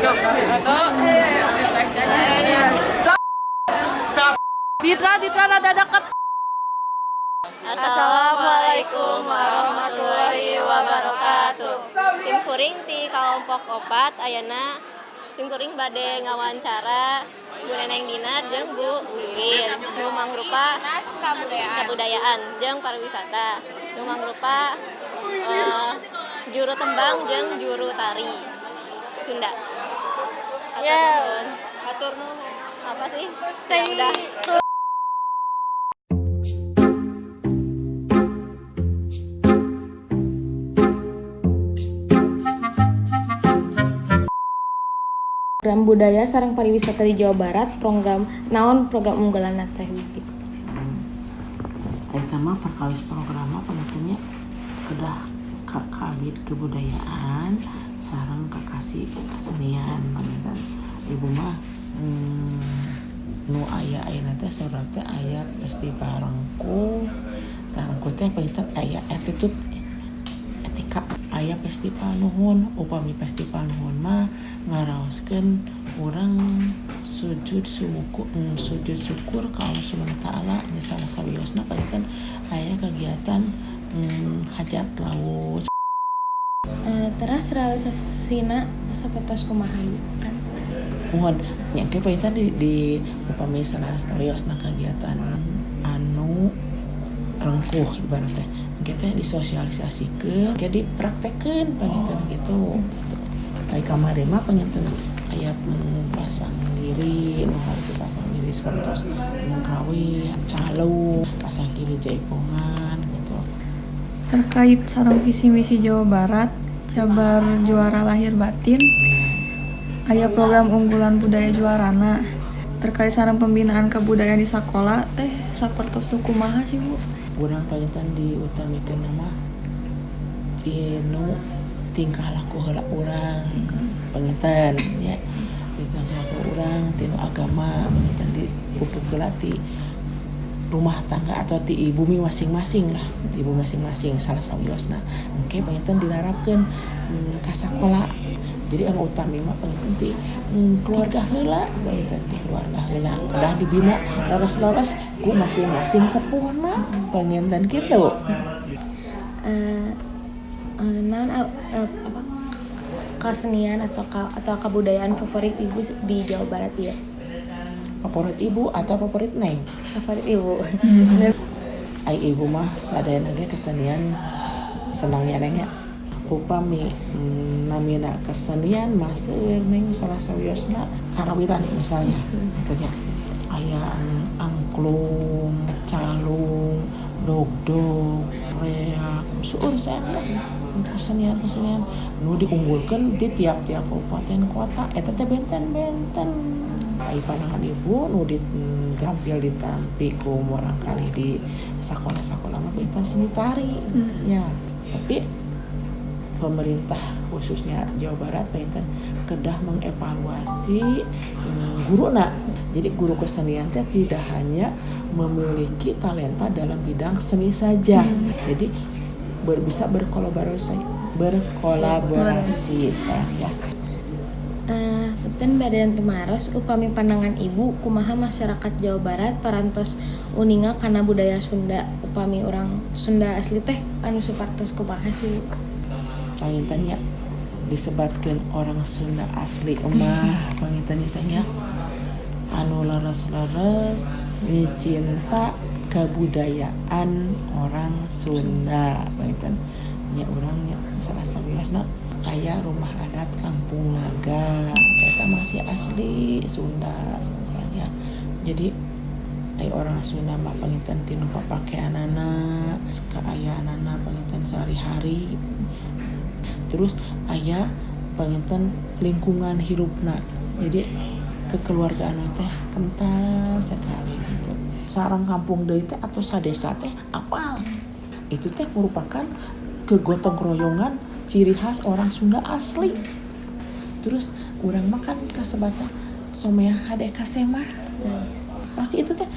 Satu. Ditra, Ditra rada deket. Assalamualaikum warahmatullahi wabarakatuh. Sim kuring ti kelompok 4, ayeuna sim kuring bade ngawancara Bu Neneng Dinar jeung Bu Wiwin nu mangrupa kebudayaan jeung pariwisata, nu mangrupa juru tembang jeung juru tari Sunda. Hatur nuhun. Hatur nuhun. Apa sih? Ya udah. Program budaya sareng pariwisata di Jawa Barat, program naon program unggulan teh gitu? Eta mah perkawis program mah panginten nya kedah ka kabid kebudayaan sareng ka kasi kesenian panginten. Ibu mah nu aya ayeuna teh saurna teh aya festival rengkuh. Tah, rengkuh teh panginten aya attitude, etika, aya festival nuhun. Upami festival nuhun mah ngaraoskeun urang sujud sumuku, sujud syukur ka Allah Subhanahu wa taala nya. Salah sawiosna panginten aya kegiatan hajat laut. Terus realisasina sapertos kumaha, Bu, kan? Muhun nya, engke panginten di upami salah sawiosna kegiatan anu rengkuh ibarat teh engke teh disosialisasikeun, engke dipraktekeun panginten gitu gitu. Ai kamari mah panginten aya pasang giri, nu hartu pasang giri sapertos kawih, calung, pasang giri jaipongan gitu. Terkait sareng visi misi Jawa Barat, Jabar juara lahir batin, aya program unggulan budaya juarana. Terkait sareng pembinaan kebudayaan di sekolah teh sapertos nu kumaha sih, Bu? Urang panginten diutamikeun mah tinu tingkah laku heula urang panginten nya, tingkah laku urang tinu agama panginten dipupuk heula ti rumah tangga atau ti bumi masing-masing lah, ti ibu masing-masing. Salah sawiosna engke panginten dilarapkeun ka sakola. Jadi anu utami mah panginten ti keluarga heula, panginten ti keluarga heula kedah dibina leres-leres ku masing-masing sepuhna panginten kitu. Naon apa kesenian atau kebudayaan favorit Ibu di Jawa Barat ya? Favorit Ibu atau favorit Neng? Favorit Ibu. Ai Ibu mah sadayana ge kesenian senangnya, Neng, nya. Upami namina kesenian mah seueur, Neng. Salah sawiosna karawitan misalnya kitu nya, aya angklung, calung, dogdog, reak, seueur sayang ya kesenian-kesenian nu diunggulkeun di tiap-tiap kabupaten kota eta teh benten-benten. Ai pandangan Ibu nu di gampil ditampi ku murangkalih di sakola-sakola mah panginten seni tari ya. Tapi pemerintah khususnya Jawa Barat panginten kedah mengevaluasi guruna. Jadi guru kesenian teh tidak hanya memiliki talenta dalam bidang seni saja, jadi bisa berkolaborasi, berkolaborasi sayang ya. Punten bade tumaros, upami pandangan Ibu kumaha masyarakat Jawa Barat parantos uninga kana budaya Sunda, upami urang Sunda asli teh anu sapertos kumaha sih, Bu? Panginten nya disebatkeun orang Sunda asli mah panginten nya nya anu leres-leres cinta kebudayaan orang Sunda panginten nya. Urang nya salah sawiosna aya rumah adat Kampung Naga, eta masih asli Sunda ya. Jadi ai orang Sunda mah panginten tinu papakeanana, kaayaanana panginten sehari-hari, terus aya panginten lingkungan hirupna, jadi kekeluargaan teh kental sekali gitu. Sareng kampung deui teh atau sadesa teh apal. Itu teh merupakan kegotong royongan, ciri khas orang Sunda asli. Terus urang makan kasebata someah hade kasemah, pasti itu teh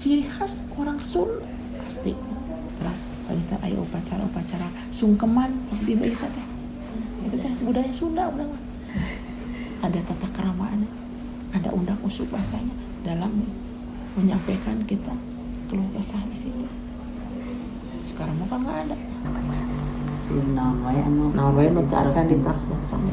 ciri khas orang Sunda pasti. Terus panginten aya upacara-upacara sungkeman di ieu teh, itu teh budaya Sunda urang mah. Ada tata keramanya, ada undang usul bahasanya dalam menyampaikan kita keluh kesah di situ. Sekarang mah kan nggak ada. Naon wae anu Naon wae nu teu acan ditaros sama.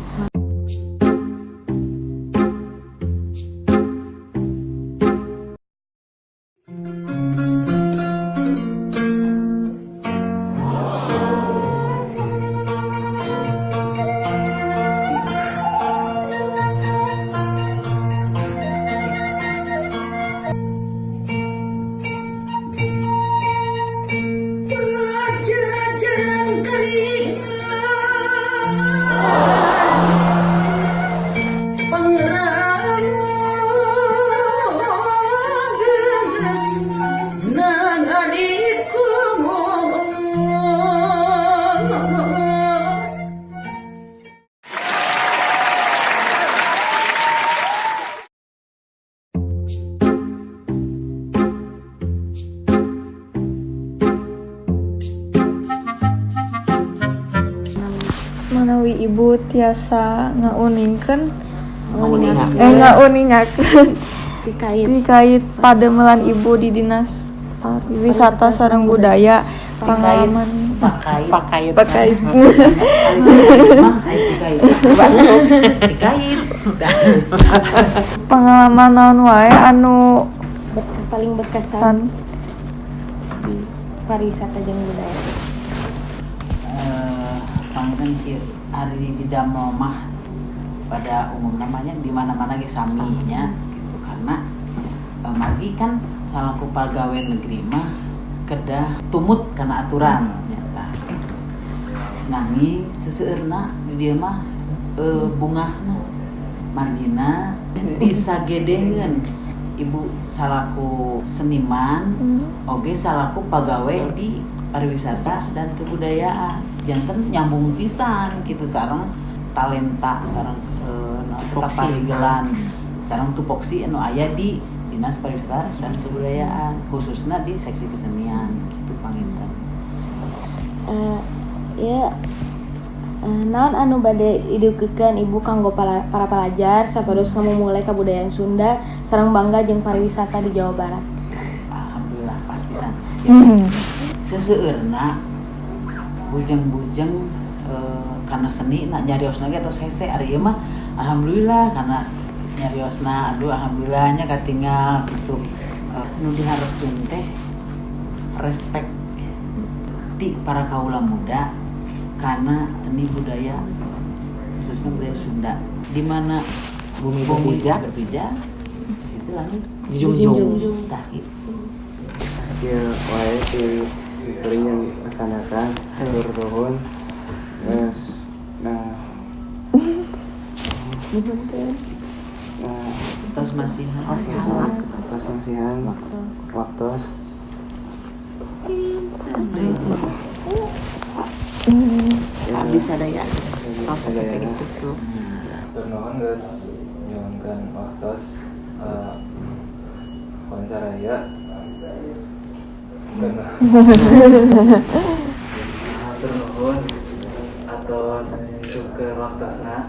Pelajaran keringat Pengeramas nangariku. Manawi ibu tiasa ngauningkeun ngauningakeun Terkait terkait pademelan ibu di Dinas Pariwisata sareng Budaya, pengalaman pakait Pakait. pakait dikait dikait. Pengalaman naon wae anu paling berkesan san di pariwisata jeung budaya. Panginten kieu, ari di damel mah pada umum namanya di mana-mana ge sami nya gitu, karena margi kan salaku pagawe negeri mah kedah tumut kana aturan nya tah. Nanging seseueurna di dieu mah bungahna margina disagedengeun ibu salaku seniman oge salaku pagawe di pariwisata dan kebudayaan, janten nyambung pisan gitu sareng talenta sareng kaparigelan sareng tupoksi anu aya di Dinas Pariwisata dan Kebudayaan khususnya di seksi kesenian gitu panginten. Ya, naon anu bade idugikeun ibu kanggo para pelajar sapados ngamumule kabudayaan Sunda sareng bangga jeung pariwisata di Jawa Barat? Alhamdulillah pas pisan. Seseueurna bujeng-bujeng karena seni nak nyariosna ge tos hese, ari ieu mah alhamdulillah karena nyariosna, aduh alhamdulillah nya katinggal gitu. Nu diharepkeun teh respect ti para kaula muda karena seni budaya khususnya budaya Sunda, di mana Bumi berpijak, berpijak di situ langit dijunjung. Tah gitu. Kieu wae ti kuring yang rekan-rekan, hatur nuhun. Geus, nah, nah, tos masihan. Tos masihan waktos. Abdi sadaya. Tos Sadayana. gitu tuh. Hatur nuhun geus nyuhunkeun waktos wawancara ieu. Hatur nuhun atos syukur waktosna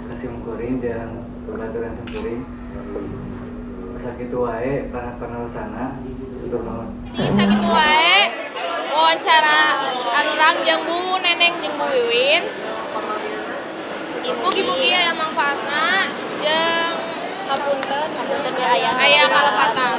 ka simkuring jeung babaturan simkuring. Sakitu wae para panarosana, hatur nuhun. Sakitu wae wawancara arurang jeung Bu Neneng jeung Bu Wiwin. Mugi-mugi aya manfaatna jeung hapunten, hapunten aya kalepatan.